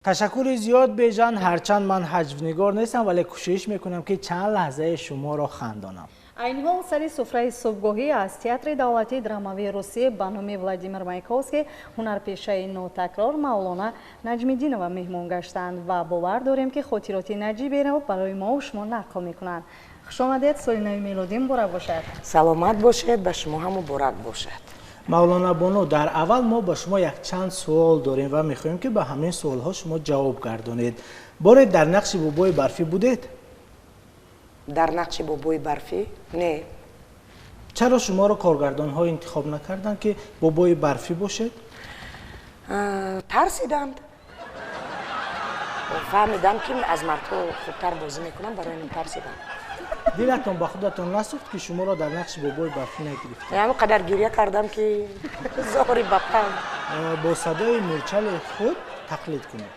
Ташаккури зиёд Бежан. Ҳарчанд ман ҳаҷвнигор нестам, вале кӯшиш мекунам, ки чанд лаҳзаи шуморо хандонам. Айни ҳол сари суфраи субҳгоҳӣ аз Театри давлатии драмавии Русия ба номи Владимир Маяковский ҳунарпешаи нотакрор Мавлона Наҷмиддинова меҳмон гаштанд ва бовар дорем, ки хотироти наҷиберо барои мо шумо нақл мекунанд. Хуш омадед, соли нави мелодӣ муборак бошад. Саломат бошед, ба шумо ҳам муборак бошад. Мавлона бону, дар аввал мо ба шумо якчанд суол дорем ва мехоҳем, ки ба ҳамин суолҳо шумо ҷавоб гардонед. Боре дар нақши бобои барфӣ будед? Дар нақши бобои барфӣ? Не. Чаро шуморо коргардонҳо интихоб накарданд, ки бобои барфӣ бошед? Тарсиданд. Фаҳмидам, ки аз мардҳо хубтар бозӣ мекунам, барои ин тарсидам. Дилатон ба худатон насӯхт, ки шуморо дар нақши бобои барфӣ нагирифтанд? Ҳамон қадар гиря кардам, ки зори ба пам. Бо садои мӯрчали худ тақлид кунед.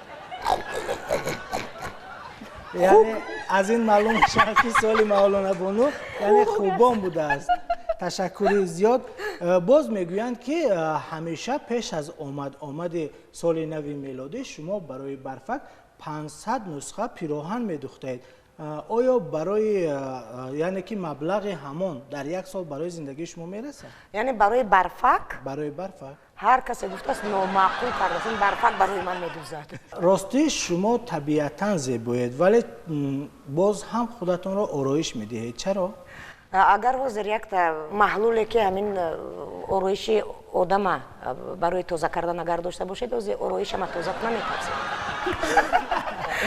Яъне аз ин маълум мешавад, ки соли Мавлона бону яъне хубон будааст. Ташаккури зиёд. Боз мегӯянд, ки ҳамеша пеш аз омад-омади соли нави мелодӣ шумо барои барфак 500 нусха пироҳан медухтаед. Оё барои яъне ки маблағи ҳамон дар як сол барои зиндагии шумо мерасад? Яъне барои барфак? Барои барфак. Ҳар касе гуфтааст, номаъқул кардааст, ин барфак барои ман медӯзад. Ростӣ шумо табиатан зебоед, вале боз ҳам худатонро ороиш медиҳед. Чаро? Агар ҳозир якта маҳлуле, ки ҳамин ороиши одама барои тоза кардан агар дошта бошед, ҳозир ороишама тоза кунам, метарсед.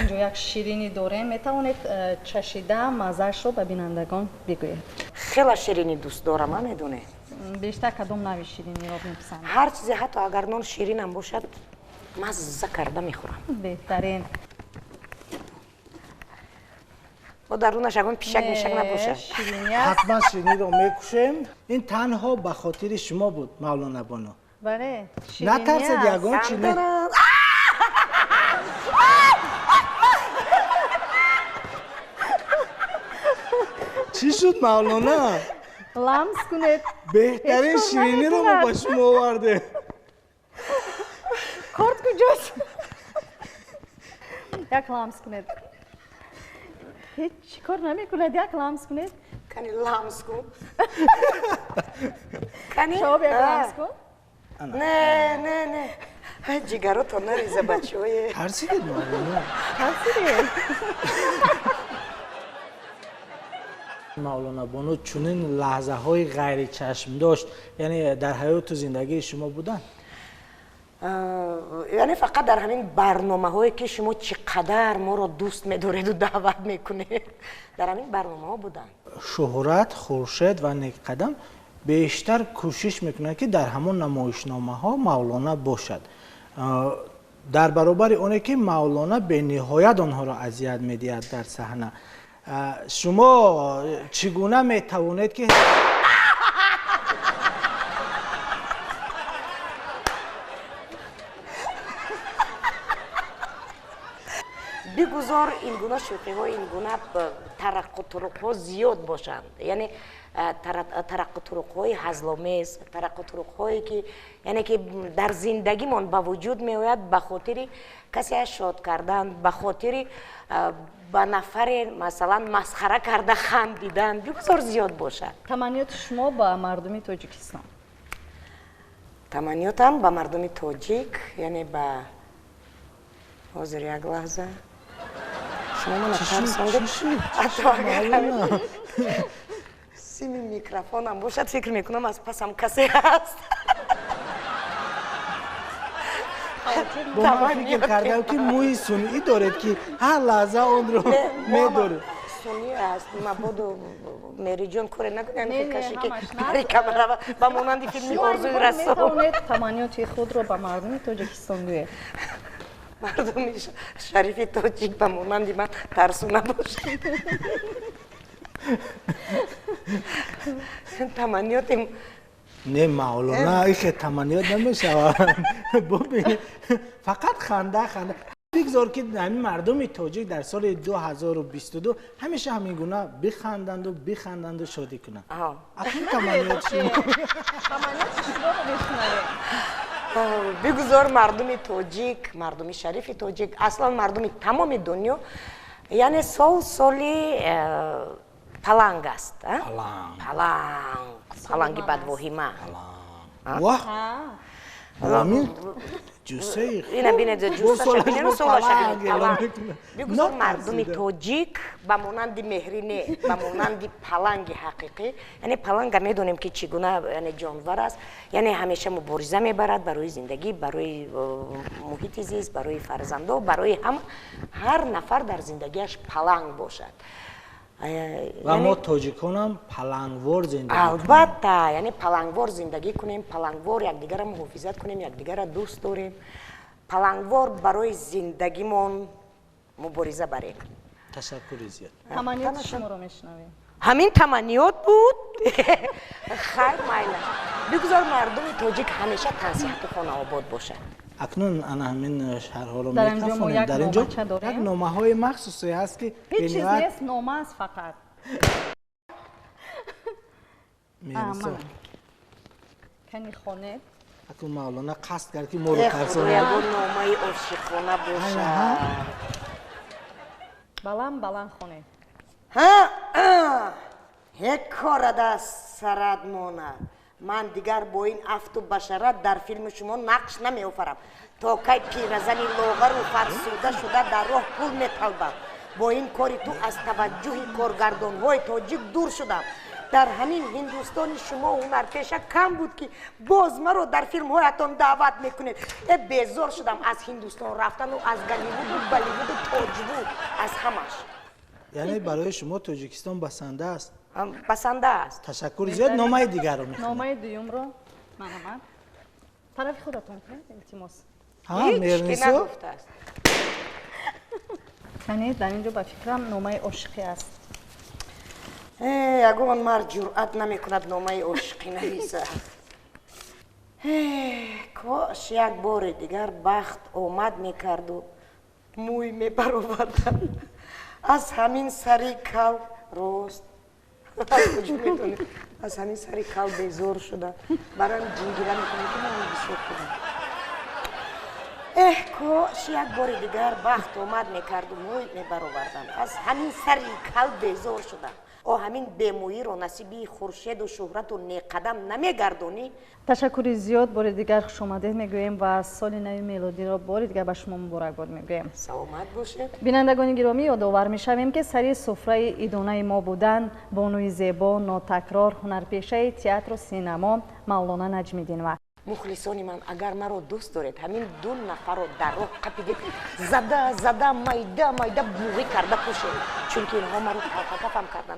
Инҷо як ширинӣ дорем, метавонед чашида маззаашро ба бинандагон бигӯед. Хела ширинӣ дӯст дорам, а медонед? Бештар кадом нави шириниро меписандед? Ҳар чизе, ҳатто агар нон ширинам бошад, мазза карда мехӯрам. Беҳтарин. Бо дарунаш ягон пишак мишак набошад. Ҳатман шириниро мекушем. Ин танҳо ба хотири шумо буд, Мавлона бону. Бале. Натарсед, ягон чи не. Чӣ шуд, Мавлона? Ламс кунед. Беҳтарин шириниро мо ба шумо овардем. Корт куҷост? Як ламс кунед. Ҳеҷ чӣ кор намекунад, як ламс кунед. Кани ламс кун. Кани? Шавоб, як ламс кун. Не, не, не. Ҷигарото нареза, бачаҳое. Тарсидед, Мавлона? Тарсидед. Мавлона бону, чунин лаҳзаҳои ғайричашмдошт яъне дар ҳаёту зиндагии шумо буданд? Яъне фақат дар ҳамин барномаҳое, ки шумо чӣ қадар моро дӯст медореду даъват мекунед, дар ҳамин барномаҳо буданд. Шуҳрат, Хуршед ва Некқадам бештар кӯшиш мекунанд, ки дар ҳамон намоишномаҳо Мавлона бошад, дар баробари оне ки Мавлона бениҳоят онҳоро азият медиҳад дар саҳна. Шумо чӣ гуна метавонед, ки Бигузор ин гуна шӯхиҳо, ин гуна тараққутуруқҳо зиёд бошанд, яъне тараққутуруқҳои ҳазломез, тараққутуруқҳое, ки яъне ки дар зиндагимон ба вуҷуд меояд, ба хотири касе шод кардан, ба хотири ба нафаре масалан масхара карда хандидан, бигузор зиёд бошад. Таманниёти шумо ба мардуми Тоҷикистон? Таманниётам ба мардуми тоҷик, яъне ба ҳозир, як лаҳза, шумо мана тарсондед, ҳатто агар сими микрофонам бошад, фикр мекунам, аз пасам касе ҳаст. Бо ман фикр кардам, ки мӯи сунъӣ доред, ки ҳар лаҳза онро медоред. Сунъӣ аст, мабодо Мериҷон коре накунед, каши ки бари камера ба монанди филми Орзуи рассом. Метавонед таманниёти худро ба мардуми Тоҷикистон гӯед. Мардуми шарифи тоҷик ба монанди ман тарсу набошад. Таманниёти Не, Мавлона, ихе таманниёт намешавад. Бубин, фақат ханда, ханда. Бигзор, ки ҳамин мардуми тоҷик дар соли 2022 ҳамеша ҳамин гуна биханданду биханданду шодӣ кунанд. Акнун таманниёти шумо. Таманниёти шуморо мешунавем. Бигузор мардуми тоҷик, мардуми шарифи тоҷик, аслан мардуми тамоми дунё, яъне сол соли паланг аст. Паланг, паланги бадвоҳима. Ваҳ, ҳамин ҷуссаи. Ина бинед, ҷуссаша бинед, солаша бинед, паланг. Бигузор мардуми тоҷик ба монанди Меҳрине, ба монанди паланги ҳақиқӣ, яъне паланга медонем, ки чӣ гуна, яъне ҷонвар аст, яъне ҳамеша мубориза мебарад барои зиндагӣ, барои муҳити зист, барои фарзандо, барои ҳама. Ҳар нафар дар зиндагиаш паланг бошад. Ва мо тоҷиконам палангвор зиндагӣ. Албатта, яъне палангвор зиндагӣ кунем, палангвор якдигарро муҳофизат кунем, якдигарро дӯст дорем, палангвор барои зиндагимон мубориза барем. Ташаккури зиёд. Таманниёти шуморо мешунавем. Ҳамин таманниёт буд? Хайр, майла, бигузор мардуми тоҷик ҳамеша тансиҳату хонаобод бошад. Акнун ана ҳамин шаҳрҳоро мекафонем. Дар инҷо як номаҳои махсусе ҳаст, ки ҳеҷ чиз нест, нома аст фақат. Меҳрисо. Кани, хонед. Акун Мавлона қасд кард, ки моро тарсонад. Ягон номаи ошиқона бошад. Баланд баланд хонед. Ҳек корада сарат монад. Ман дигар бо ин афту башарат дар филми шумо нақш намеофарам. То кай пиразани лоғару фарсуда шуда дар роҳ пул металбам? Бо ин кори ту аз таваҷҷӯҳи коргардонҳои тоҷик дур шудам. Дар ҳамин Ҳиндустони шумо ҳунарпеша кам буд, ки боз маро дар филмҳоятон даъват мекунед? Э, безор шудам аз Ҳиндустон рафтану аз Голливуду, Болливуду, Тоҷвуд, аз ҳамаш. Яъне барои шумо Тоҷикистон басанда аст? Басанда аст. Ташаккури зиёд. Номаи дигарро мехонем. Номаи дуюмро марҳамат, тарафи худатон кунед, илтимос. Меҳрнисо. Яъне дар ин ҷо, ба фикрам, номаи ошиқӣ аст. Ягон мард ҷуръат намекунад номаи ошиқӣ нависад. Кош як бори дигар бахт омад мекарду мӯй мебаровардам аз ҳамин сари кал. Рост, аз куҷо медонед? Аз ҳамин сари кал безор шуда, бароям ҷингира мекунам, ки ман бисёр худам. Эҳ, кош як бори дигар бахт омад мекарду мӯй мебаровардам. Аз ҳамин сари кал безор шудам. О, ҳамин бемӯиро насиби хуршеду шӯҳрату неқадам намегардонӣ? Ташаккури зиёд. Бори дигар хушомадед мегӯем ва соли нави мелодиро бори дигар ба шумо муборакбод мегӯем. Саломат бошед. Бинандагони гиромӣ, ёдовар мешавем, ки сари суфраи идонаи мо буданд бонуи зебо, нотакрор, ҳунарпешаи театру синамо Мавлона Наҷмиддинова. Мухлисони ман, агар маро дӯст доред, ҳамин ду нафарро дар роҳ қапидед, зада зада, майда майда буғӣ карда кушед, чунки инҳо маро талфакафам карданд.